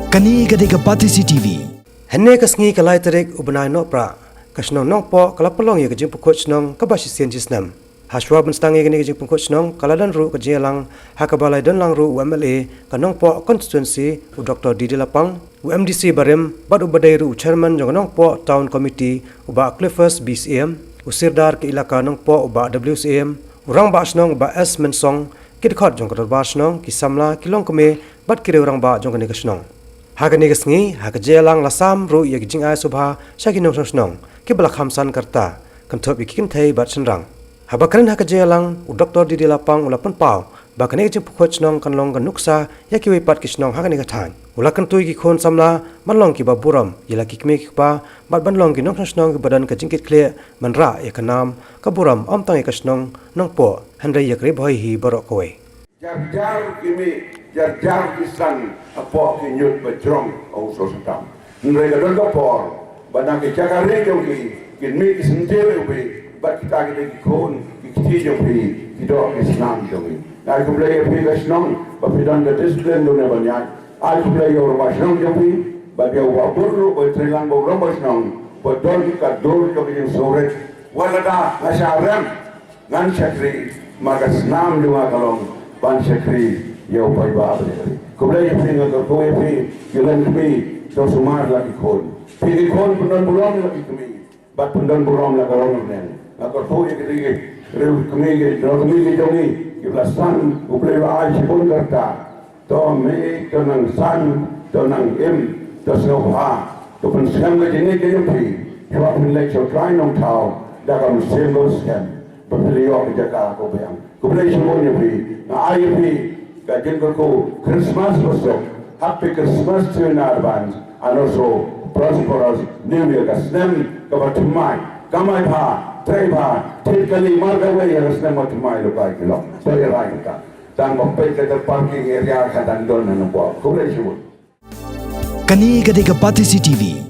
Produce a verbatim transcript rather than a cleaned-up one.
Kane ka dei ka Batesi T V. Hynne ka sngi ka lai tarik u bnai Nohprah, ka shnong Nongpoh ka la pynlong ïa ka jingpynkhuid shnong kaba shisien shisnem. Hashwa ban sdang ïa kane ka jingpynkhuid shnong ka la don ruh ka jingïalang ha kaba la ïadon lang ruh u M L A ka Nongpoh constituency u Doktor D D Lapang, u M D C barim bad uba dei ruh u chairman jong ka Nongpoh Town Committee u Bah Clifford B C M, u Sirdar ka Elaka Nongpoh u Bah W C M, u Rangbah Shnong u Bah S Mynsong, ki dkhot jong ka dorbar shnong, ki samla, ki longkmie bad ki riew rangbah jong kane ka shnong. Ha kane ka sngi, ha ka jingïalang la sam ruh ïa ki jingai sngewbha sha ki nongshong shnong kiba la kham san ka rta, kynthup ïa ki kynthei bad shynrang. Haba kren ha ka jingïalang, u Doktor D D Lapang u la pynpaw ba kane ka jingpynkhuid shnong kan long ka nuksa ïa kiwei pat ki shnong ha kane ka thaiñ. U la kyntu ïa ki khun samla ban long kiba burom ïa la ki kmie ki kpa bad ban long ki nongshong shnong kiba don ka jingkitkhlieh ban rah ïa ka nam ka burom ym tang ïa ka shnong Nongpoh hynrei ïa ka Ri Bhoi hi baroh kawei. Jar jar ki mih, jar jar ki san, hapoh ki ñiut ba jrong, ong u Soso Tam. Hynrei ka don ka por ba na ki jaka ri jong ki, kin mih ki syntiew ïa u Blei, bad kita ki dei ki khun ki kti jong phi, ki doh ki snam jong phi. Nga ai khublei ïa phi ka shnong ba phi don ka discipline dune ban ïaid. Ai khublei ïa u rangbah shnong jong phi, bad ïa u bah bun ruh ba trei lang ba u rangbah shnong, ba don ka dur jong ka jingsngewrit. Wat lada nga shah rem, ngan shakri, ma ka snam jong nga ka long ban shakri ïa u paidbah ba dei. Khublei ïa phi, nga kyrkhu ïa phi ki longkmie, to sumar la ki khun. Phi ki khun pyndon burom la ki kmie bad pyndon burom la ka rongneng. Nga kyrkhu ïa ki riew kmie, ki riew kmie ki jong ngi kiba la san, U Blei u ai shibun ka rta. To mih, to nang san, to nang im, to sngewbha, to pynskhem ka jingngeit ka jong phi. Shuwa phin leit sha u Trai Nongthaw da ka mynsiem kaba skhem, ba phin ïoh ka jaka kaba biang. Khublei shibun ïa phi. Nga ai ïa phi ka jingkyrkhu Christmas basuk. Happy Christmas to you in advance and also prosperous New Year, ka snem kaba thymmai. Kamai bha, trei bha, thied kali markawei ïa ka snem ba thymmai, lok ai ki lok. To ïa rai ka. Tang ba peit ka parking area ka dang don na Nongpoh. Khublei shibun. Kane ka dei ka Batesi T V.